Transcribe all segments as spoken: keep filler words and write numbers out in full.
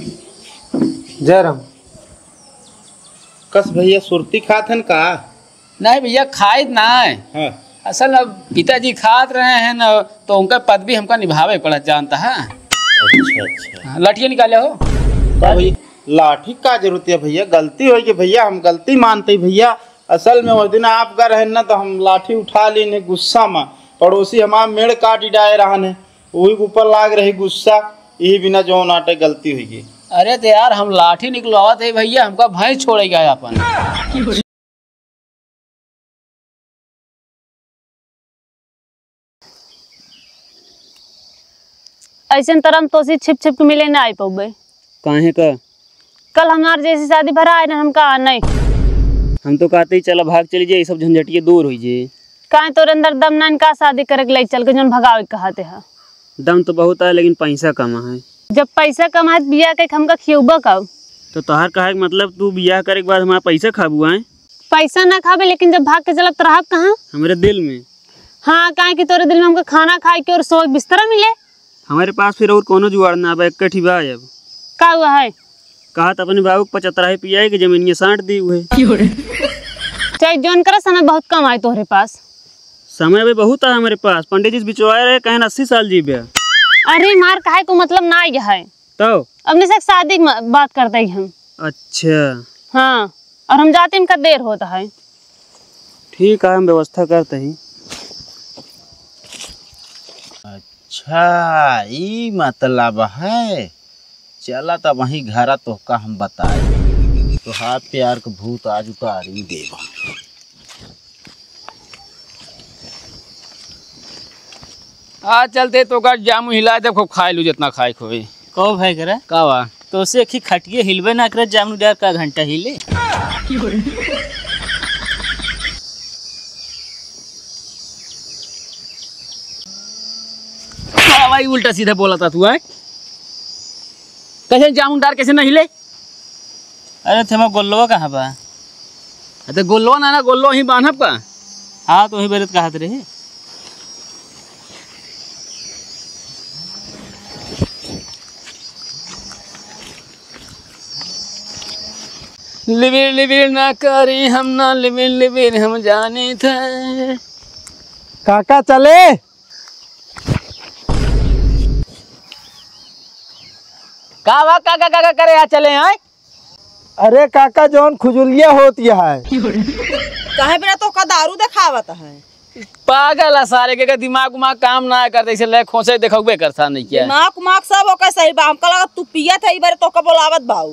जय राम। कस भइया, सुरती खात हन का? नहीं भइया, खाइत नाहीं। हाँ। असल में पिताजी खात रहे हैं ना, तो उनका पदवी हमका निभावे पड़त, जानता है। अच्छा, अच्छा। हाँ, लाठिया निकाले हो। का भइया, लाठी का जरूरत है भइया? गलती होइ गई भइया, हम गलती मानते ही भइया। असल में वो दिन आप घर है ना, तो हम लाठी उठा लीन गुस्सा में, पड़ोसी हमार मेड़ काट डाए रहन है, वही के ऊपर लाग रही गुस्सा, यही बिना जौन आटे गलती होइ गई। अरे तो यार, हम लाठी निकलवावत है भइया, हमका भैंस छोड़ेगा अपन। ऐसन तरह हम तोसी छिप छिप के मिले ना आई पउबे। काहे का? कल हमार जैसी शादी भरा आए ना, हमका नहीं। हम तो कहते ही चला भाग चली जाए, ये सब झंझटिये दूर होइ जाए। काहे तोरे अंदर दम ना इनका शादी करे के लई चल के जौन भगावे के कहते है? दम तो बहुत है, लेकिन पैसा कम है। जब पैसा कम है, तो बियाह के हमका खियौबा का? तो तोहार कहे के मतलब तू बियाह करे के बाद हमारा पैसा खाबू आए? पैसा ना खाबे, लेकिन जब भाग के चलब तो रहब कहाँ? हमरे दिल में। हाँ, काहे कि तोरे दिल में हमका खाना खाए के और सोए बिस्तरा मिले। हमरे पास फिर और कोनो जुगाड़ ना बा, एक कठी बा अब। का हुआ है? कहा त अपने बाबू के पचतराही पियाई के जमीनिया सांट दी हुए। चाहे जौन करे, समय बहुत कम आए तोहरे पास। समय भी बहुत है हमरे पास। पंडित जी से बिचवाए रहे, कहेन अस्सी साल जीबे। अरे मार खाए को मतलब ना आए है। तो? अपने से शादी की म-, बात करते ही हम। अच्छा। हाँ, और हम जाते इनका देर होता है। ठीक है, हम व्यवस्था करते ही। अच्छा, ई मतलब है। चला तब वहीं घरा तोहका हम बताई। तोहार प्यार के भूत आज उतारी देब हम। आज चलते तोका जामुन हिला दे, खूब खाए लू जितना खाए खोए। कहो भाई करे। का बा? तो से एक ही खटिए हिलबे ना करे, जामुन डार का घंटा हिले। का भाई उल्टा सीधा बोला था तू, आय? कैसे जामुन डार कैसे नहीं हिले? अरे, थेमा गोल्लवा कहाँ बा? अरे, गोल्लवा ना, ना, गोल्लवा ही बान्हब का? हाँ, तो वही बेरत कहत रही। लिबिर, लिबिर ना करी, हम ना लिबिर, लिबिर हम जानी थे। काका चले? का बा, काका, काका करे यहाँ चले हैं? अरे काका, जौन खुजुलिया होती है। काहे बिना तोका दारू देखावत है? पागल है सारे के, के दिमाग उमाग काम ना करते, इसे ले खोसे देखौबे करता नहीं क्या? दिमाग उमाग सब ओकर सही बा। हमका लगा तू पियत है, ई बारे तोका बोलावत बाऊ।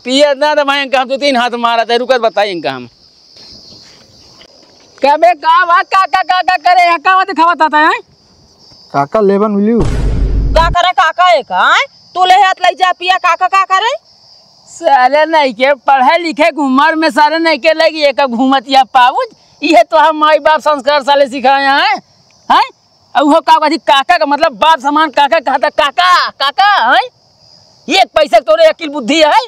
पियत ना तो भाई, इनका हम दो तीन हाथ मारा था, रुकत बताई इनका हम। कबे का बा, का, का, का, का करे, यहाँ का दिखावत आता है? काका लेबन उलियो। का करे काका एक, आय? तू ले हाथ लई जा पिया, काका का करे? सारे नहीं के पढ़े लिखे के उम्र में सारे नहीं के लगी एक घूमतिया पाउच, ये तो हम माई बाप संस्कार साले सिखाए हैं, हैं? और वो का कथी काका का मतलब बाप समान काका कहता, काका, काका, हैं? एक पैसा के तोरे अकिल बुद्धि है?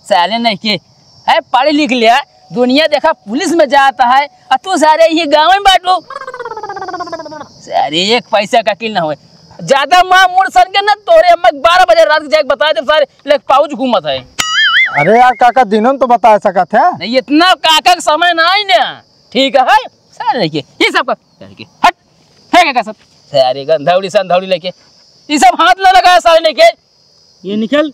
साले नहीं के, है पढ़ लिख लिया, दुनिया देखा पुलिस में जाता है, और तू सारे ये गाँव में बांट लो। सारे एक पैसा का अकिल ना होए। ज्यादा माँ मुड़ सर के ना तोरे अम्मा के बारह बजे रात के जाके बता दे सारे लेके पाउच घूमत है। अरे यार काका, दिनों में तो बता सकत है। नहीं, इतना काका का समय ना आई ना, ठीक है? सारे नहीं के, ये सब का, सारे के, हट, है काका सब, सारे गंधौड़ी संधौड़ी लेके, ये सब हाथ ना लगा सारे नहीं के। ये निकल।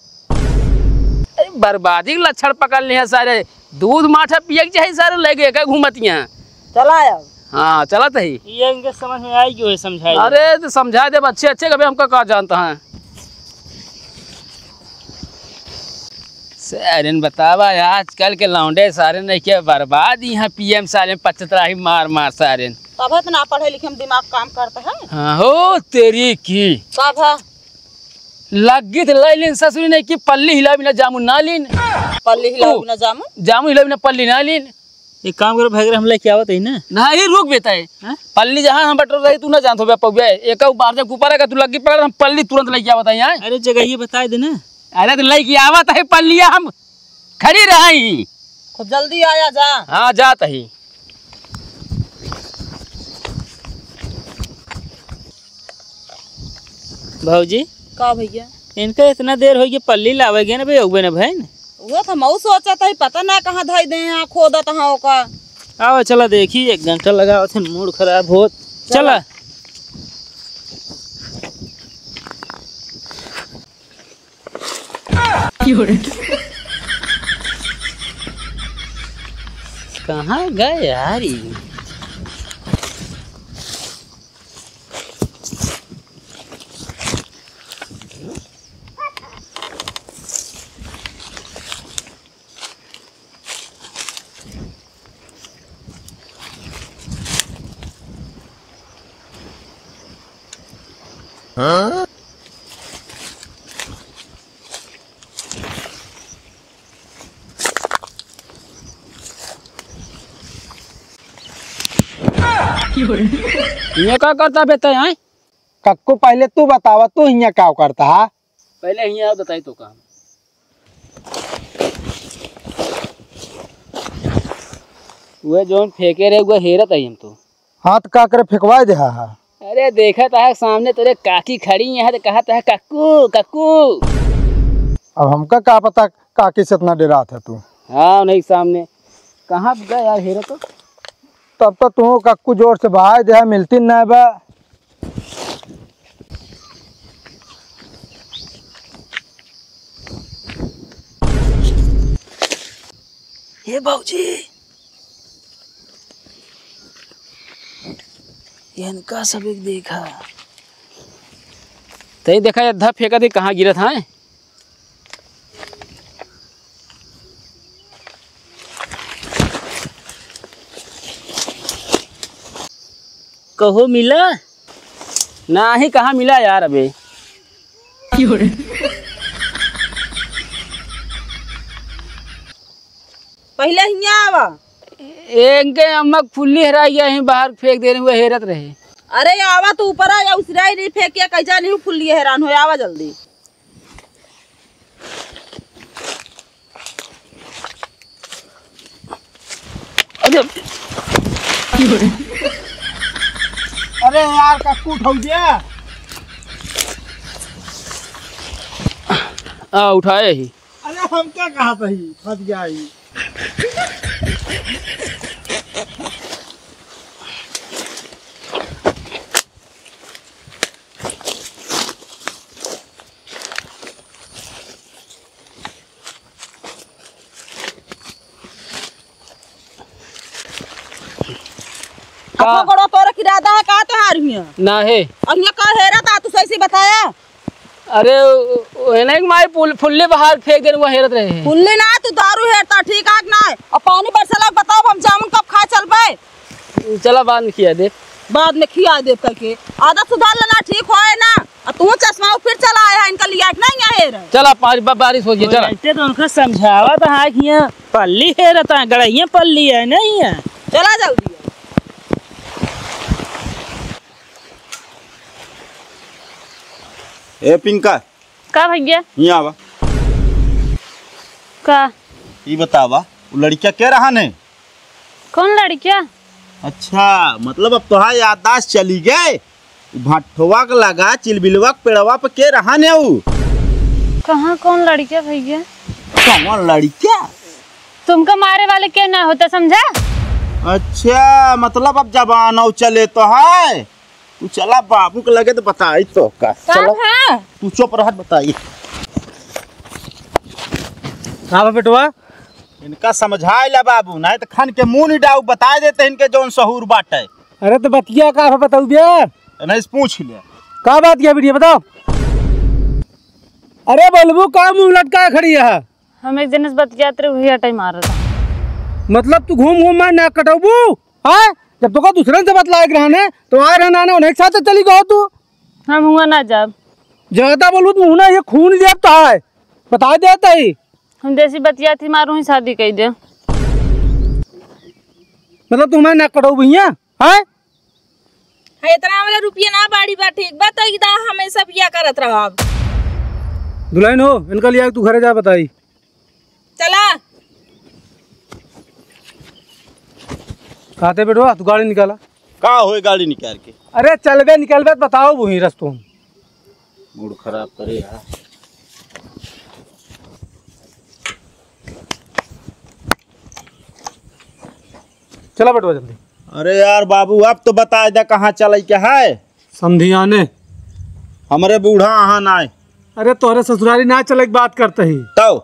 अरे बर्बादी के लक्षण पकड़ लिया सारे। दूध माठा पिए के चाही सारे, लेके एक घूमतिया। चला अब। हाँ, चलत ही। ये इनके समझ में आई क्यों है, समझाई दे। अरे तो समझा दे अच्छे अच्छे, कभी हमका का जानता है। सारेन बतावा, आजकल के लौंडे सारे नहीं के बर्बाद यहाँ पिए में सारे पचतराही मार मार सारेन। तब है तो ना पढ़े लिखे में दिमाग काम करता है। हाँ हो तेरी की। तब है। लग्गी त लइ लीन ससुरी नहीं कि पल्ली हिला बिना जामुन ना लीन। पल्ली हिला ओ, बिना जामुन? जामुन हिला बिना पल्ली ना लीन। एक काम करो, भाई, हम लेके आवत ही ना। नहीं, रुक बेटा, हैं? पल्ली जहाँ हम बटोर रही, तू ना जानत हो बे पौबे। एक बार जब ऊपर आएगा, तू लग्गी पकड़, हम पल्ली तुरंत लेके आवत ही, हैं? अरे, जगह ये बता दे ना। अरे, तो लेके आवत ही पल्लिया हम। खड़ी रही। खूब जल्दी आया जा। हाँ, जात ही। भौजी। का भैया? इनका इतना देर होइ गया, पल्ली लावे गए ना भाई, अउबे ना भइन। वो तो मऊ सोचत है, पता ना कहाँ धइ दे हैं, खोदत हैं ओका। आवा चला देखी, एक घंटा लगावत है, मूड खराब होत। चला। चला। कहाँ गए यार ये? ये का करता बे तै, हैं? कक्कू, पहले तू बतावा, तू हियाँ का करता हा? पहले हियाँ आओ, बताई तो काम। वह जौन फेंके रहे, वह हेरत आई हम तो। हाँ, तो का करे, फेंकवाए दे हा, हा। अरे, देखत है सामने तोरे काकी खड़ी है, तो कहत है, "कक्कू, कक्कू।" अब हमका का पता काकी से इतना डेरात है तू। हाँ, उन्हीं के सामने। कहाँ गए यार, हेरे तो। तब तो तू कक्कू जोर से बहाए दे हा, मिलती ना बा। हे भौजी, इनका सब एक देखा। तई देखा, ये अद्धा फेंका थी, कहाँ गिरत है। कहो मिला? नाही, कहाँ मिला यार अबे। पहले हियाँ आवा। इनके अम्मा क फुल्ली हेराइ गया, यहीं बाहर फेंक दे रही, वो हेरत रहे। अरे आवा, तू ऊपर आ, या उसिराई नहीं फेंक के, कैसा नहीं फुल्ली हेरान हो, आवा जल्दी। अरे यार, कक्कू उठाऊ दिया। आ, उठाए ही। अरे, हमका कहा सही, फंस गया ही। का? अपना गोड़वा तोड़े के इरादा है का तोहार हियां? ना है। और हियां का हेरा था, तू सही से बताया? अरे, ओ, ओ, एने के माई फुल-, फुल्ली बाहर फेंक देन, वो हेरत रहे हैं। फुल्ली ना, तू दारू हेरता, ठीक है कि ना? अब पानी बरसला, बताओ, हम जामुन कब खाए चलबे? चला, बाद में खिया दे। बाद में खिया दे करके। आदत सुधार लेना, ठीक होए ना। आ तू चश्मा फिर चला आया है, इनका लिया कि नहीं है हेर? चला, बारि-, बा-, बारिश हो गई, चला। ऐसे तो उनका समझावा तो हाँ कि यहाँ पल्ली हेरता है, गड़हिया पल्ली है, नहीं है। चला जल्दी। ए पिंका। का भैया? हियाँ आवा। का? ई बतावा, उ लड़किया के रहा ने? कौन लड़किया? अच्छा, मतलब अब तोहार याददाश्त चली गए? उ भट्ठवा के लगा चिलबिलवा के पेड़वा पे के रहा ने उ? कहाँ कौन लड़किया भैया? कौन लड़किया? तुमका मारे वाले के ना होता, समझा? अच्छा, मतलब अब जबानौ चले तो है। तू चला बाबू के लगे तो बताई तो का। का चला। हाँ? तू चुप रहत बताई। का बा बेटवा? इनका समझाए ला बाबू, नहीं तो खन के मुंह नहीं डाऊ, बताए देते इनके जौन सहूर बाटे। अरे तो बतिया का बा बताऊ बे? नहीं से पूछ ले। का बात किया बिटिया बताओ। अरे बोलबू का मुंह लटकाए खड़ी है? हम एक जने से बतियात रहे, वही अटाई मार रहा। मतलब तू घूम घूम मार नाक कटौबू? हाँ? जब तोका दूसरे से बतलाए के रहने, तो आए रहना ने, उन्हें एक साथ चली गयो तू। हम हुआ ना जाब। ज्यादा बोलू तो मुँह ना ये खून लिया तो है। बता देता ही। हम जैसी बतिया थी मारू ही शादी कही दे। मतलब तू हमारे नाक कटौबू हियाँ? हाँ? हाँ, इतना वाला रुपया ना बाड़ी बा, ठीक बा, तो इदा हमेशा बिया करत रहब। दुल्हन हो, इनका लिया तू घरे जा बताई। चला। कहते बेटवा, तू गाड़ी निकाला। का होए गाड़ी निकाल के? अरे चलबे निकलबे, बताओ वही रस्तों। मूड खराब करे यार। चला बेटवा जल्दी। अरे यार बाबू, अब तो बताइ दे कहाँ चलै के है? समधियाने। हमरे बूढ़ा अहाँ नाय। अरे तोहरे ससुरारी ना चलै के बात करत ही। तौ?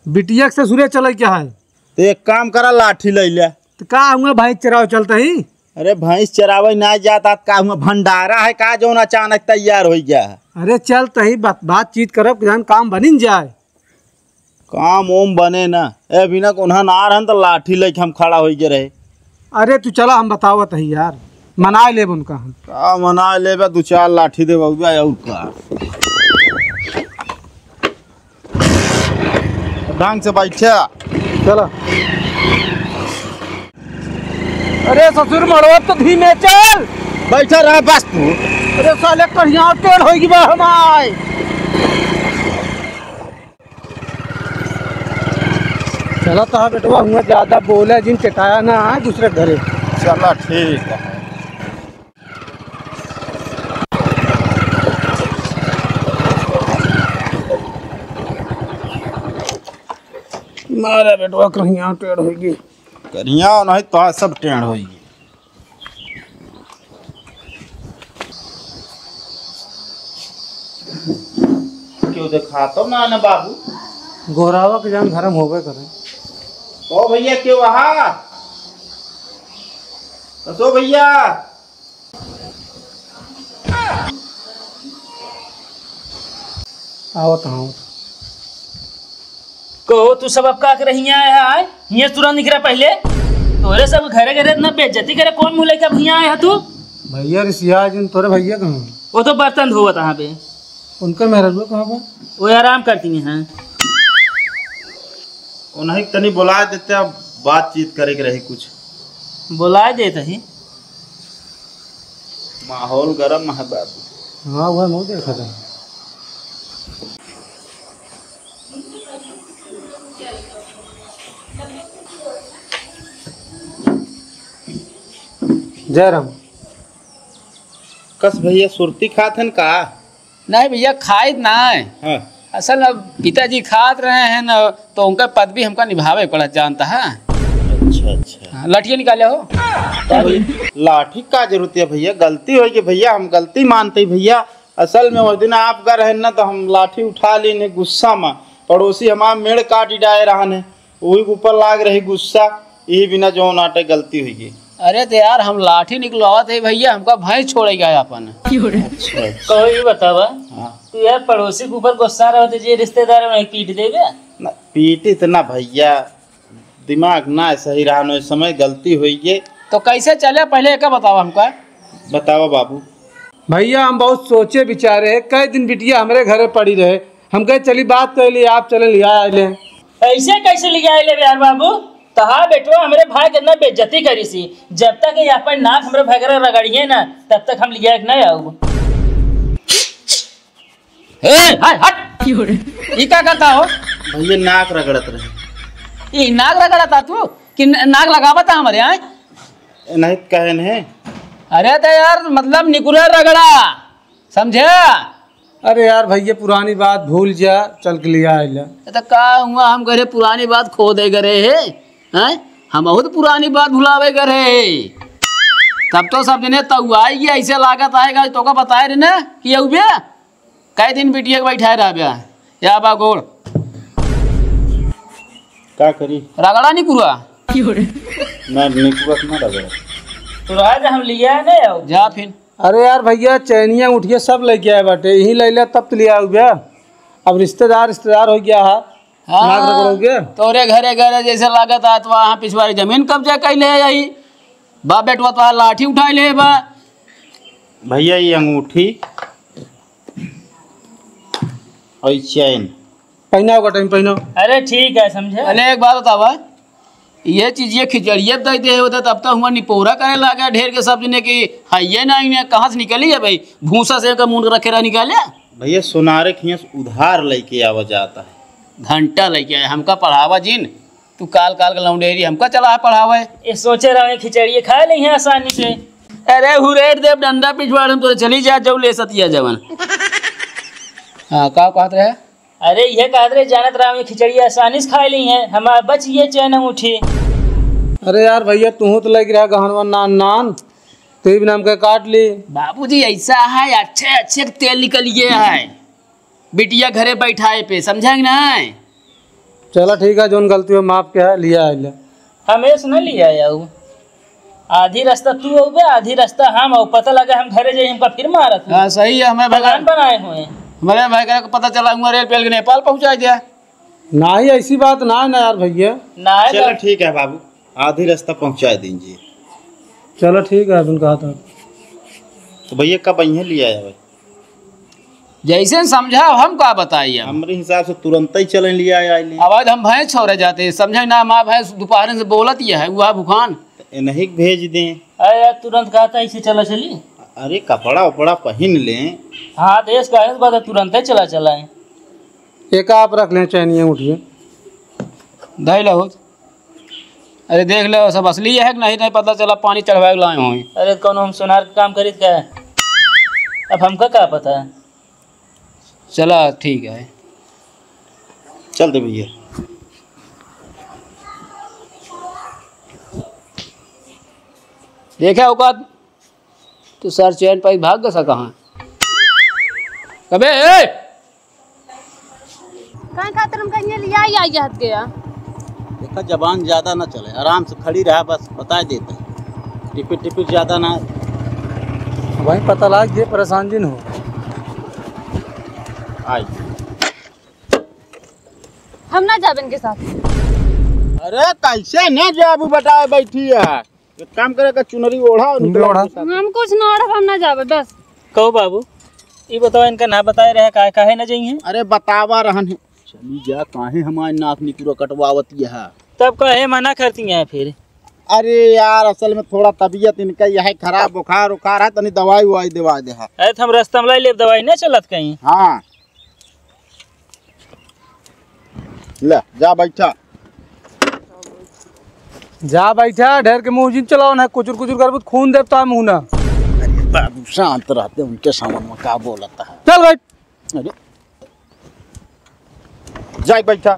बिटिया के ससुरे चलै के है। तो एक काम करा, लाठी लै ले। तो का हुआ, भैंस चरावै चलत ही? अरे भैंस चरावै ना जात, आज का हुआ, भंडारा है का जौन अचानक तैयार होइ गया है? अरे चलत ही, बात, बातचीत करब, जान काम बनिन जाए। काम ओम बने ना। ए, बिना उन्हा ना रहन त लाठी लइके हम खड़ा होइ गए रहे। अरे तू चला, हम बतावत ही यार, मनाइ लेब उनका हम। का मनाइ लेबे, दू चार लाठी देबे, और का। ढंग से बैठे। चला। अरे ससुर मड़वा तो धीमे चल। बैठा रहा बस तू। अरे साले कढ़िया टेढ़ होइ गई बा हमार। चला तो हाँ बेटवा, हुआ ज्यादा बोले जिन, चटाया ना आए दूसरे घरे। चला ठीक है। मारा बेटवा कढ़िया टेढ़ होइ गई। कढ़िया नहीं तो सब टेढ़ होइ गई। केहू देखातो ना ना बाबू। गोहरावा के जान घर में होबे करे। ओ भैया, केहू अहा? कसो भैया? आवत हूँ। कहो, तू सब अब का करे हियाँ आया है? हियाँ तुरंत निकरा पहले। तोरे सब घरे घरे इतना बेइज्जती करे, कौन मुँह लेके अब हियाँ आया है तू? भैया रिसिया जिन, तोरे भैया कहाँ? वो तो बर्तन धोवत यहाँ पे। उनका मेहररुआ कहाँ बा? वो आराम करती हैं। उन्हें तनी बुला देते, अब बातचीत करे के रहे कुछ। बुला देते ही। माहौल गरम है बाबू। हाँ, वह मुँह देखा था। जय राम। कस भैया सुरती खात हन का? नहीं भैया, खाइत ना है। हाँ। असल में पिताजी खात रहे हैं ना, तो उनका पदवी हमका निभावे पड़ा, जानता है। अच्छा, अच्छा। हाँ, लठिया निकाले हो। तो भैया, लाठी का जरूरत है भैया, गलती होइ गई भैया, हम गलती मानते ही भैया। असल में वो दिन आप घर है ना, तो हम लाठी उठा लेने गुस्सा में, पड़ोसी हमार मेड़ काटी डाए रहने। वही के ऊपर लाग रही गुस्सा, यही बिना जौन आटे गलती हुई गई। अरे तो यार, हम लाठी निकलवावत है भैया, हमका भैंस छोड़े गया अपन। अच्छा, अच्छा। कहो ये बतावा, हाँ। तू यार पड़ोसी के ऊपर गुस्सा रहो तो जे रिश्तेदार है उन्हें पीट देबे? ना, पीट इतना भैया, दिमाग ना सही रहा, नो समय गलती हुई गई। तो कैसे चले, पहले एक बतावा हमका। बतावा बाबू। भैया, हम बहुत सोचे विचारे है, कई दिन बिटिया हमरे घरे पड़ी रहे, हम कहे चली बात कर ली, आप चले लिया आए ले। ऐसे कैसे लिया आए ले यार बाबू? तहा बेटवा हमरे भाई के इतना बेइज्जती करी सी, जब तक ये अपन नाक हमरे भाई के रगड़िए ना, तब तक हम लिया के नहीं आऊ। ए, हाय, हट। ई का करता हो? भैया नाक रगड़त रहे। ई नाक रगड़ता तू कि न-, नाक लगावता हमरे आए? नहीं कहे नहीं। अरे तो यार, मतलब निकुरा रगड़ा, समझे? अरे यार भैया, पुरानी बात भूल जा, चल के लिया आइला। ए, तो का हुआ, हम करे पुरानी बात खो दे करे है, हैं? हम बहुत पुरानी बात भुलावे करे है। तब तो सब जने तउआई गया, ऐसे लागत आएगा, तो का बताए रहे ना कि अउबे, कई दिन बिटिया के बैठाए रहबे, या बा गोड़। का करी? रगड़ा निकुरा। ना, निकुरा ना रगड़ा। तो राज हम लिया नहीं आओ। जा फिर। अरे यार भैया, चैनिया उठिया सब लेके आए बाटे, यही ले ले तब तो ले आउबे। अब रिश्तेदार, रिश्तेदार हो गया है। हाँ, नाक रगड़ोगे? तोरे घरे घरे जैसे लागत आ, तो वहाँ पिछवाड़ी जमीन कब्जा कर ले यही। बा बेटवा तो लाठी उठाए ले बा। भैया, ये अंगूठी और ये चैन। पहनाओ का टाइम पहनाओ। अरे ठीक है, समझे। अरे एक बात बतावा, ये चीज ये खिचड़िया दे दे होता, तब तो हुआ निपोरा करे लागे ढेर के सब जने की। है ये ना, इन्हें कहाँ से निकली है भाई? भूसा से का मुंड रखे रहा निकाले। भैया, सोनारे खिया से उधार लेके आवा जाता है। घंटा लेके आए, हमका पढ़ावा जिन। तू काल काल का लौंडेरी, हमका चला है पढ़ावे। ये सोचे रहे खिचड़िया खा ले हैं आसानी से। अरे हुरेर देव डंडा पिछवाड़, हम तोरे चली जा, जाऊ ले सतिया जवन। हाँ, का कहत रहे? अरे ये कहत रहे, जानत रहा ये खिचड़िया आसानी से खा ली है, हमारा बच ये चैन अंगूठी। अरे यार भइया, तू तो लग रहा गहनवा नान नान, तू भी नाम के काट ली। बाबूजी, ऐसा है, अच्छे अच्छे तेल निकल गए है बिटिया घरे बैठाए पे, समझा कि नहीं? चला ठीक है, जोन गलती हो माफ के है, लिया आइले। हमेश न लिया आऊ, आधी रास्ता तू अउबे, आधी रास्ता हम अउ। पता लगा हम घरे जाई, हमका फिर मारत हो। हाँ, सही है, हमें प्लान बनाए हुए। हमारे भाई का पता चला हुआ रेल पेल के नेपाल पहुँचा दिया। नाही, ऐसी बात ना है ना यार भइया। ना है चलो ना। ठीक है बाबू, आधी रास्ता पहुँचा दीजिए। चलो ठीक है, अपन कहा था। तो भइया कब अइहे लिया है भाई? जैसे समझा, हम का बताई अब। हमरे हिसाब से तुरंत ही चले लिया आइली। अब आज हम भैंस छोड़े जाते, समझे ना, माँ भैंस दोपहर से बोलत ये है, वह भुखान। तो इन्हीं के भेज दें। अरे यार, तुरंत कहा था, इसे चला चली। अरे कपड़ा उपड़ा पहन लें। हाँ, देश का है, बता, तुरंत ही चला चला है। एक आप रख लें, चैनिया उठिए। दाई ला हो। अरे देख लो, सब असली है कि नहीं, नहीं पता चला, पानी चढ़वाए के लाए हों। अरे कौनो हम सोनार के काम करीत का? अब हमका का पता है? चला ठीक है। चल दे भइया। देखे औकात, तू सर चैन पाई भाग गसा कहाँ? अबे ए! काहे खातिर हमका इन्हें लिया ही आई हत गया? देखा, जबान ज्यादा ना चले, आराम से खड़ी रहा, बस बताए देते हैं। टिपिर टिपिर ज्यादा ना। वहीं पता लाग जे परेशान जिन हो। आई। हम ना जाब इनके साथ। अरे कैसे ना जाबू, बताए बैठी है। एक काम करे का, चुनरी ओढ़ा और चुनरी निकल ओढ़ा। जाओ साथ। हम कुछ ना ओढ़ब, हम ना जाबे बस। कहो बाबू, ई बताओ, इनका ना बताए रहे, काहे, काहे ना जइहें? अरे बतावा रहन है। चली जा, काहे हमारे नाक निकुरा कटवावत यह? तब काहे मना करती हैं फिर? अरे यार, असल में थोड़ा तबीयत इनका यह खराब, बुखार उखार है, तनी दवाई उवाई देवा दे है। अरे तो हम रास्ता में लाई लेब दवाई, ना चलत कहीं। हाँ। ले, जा बैठा। जा बैठा, ढेर के मुँह जिन चलाओ ना, कुचुर कुचुर करबू त खून देब तो मुँह ना। अरे बाबू, शांत रहते, उनके सामने में का बोलता है। चल बैठ। अरे, जा बैठा।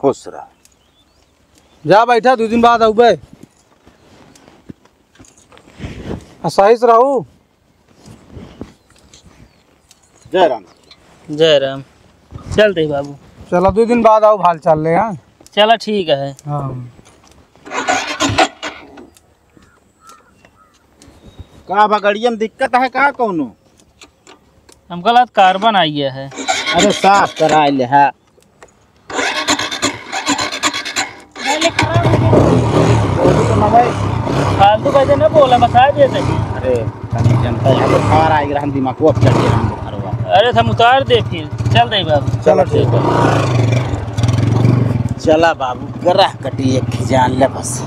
खुश रह। जा बैठा, दो दिन बाद आउबे। आ, सही से रहू। जय राम। जय राम। चल दे बाबू। चला, दो दिन बाद आउब, हाल चाल ले, हाँ? चला, ठीक है। हाँ। का बा, गड़िया में दिक्कत है का कौनो? हमका लगा कार्बन आई है। अरे, साफ करा ले है। बोलू तो ना भाई। फालतू कैसे ना बोला, बता देते। अरे, तनी जनता यहाँ पे कार आएगी, हम दिमाग को अब चढ़ गया हम बुखारवा। अरे, हम उतार दे फिर, चल दे बाबू। चलो, ठीक है। चला बाबू, ग्रह कटी एक खिजान ले बस।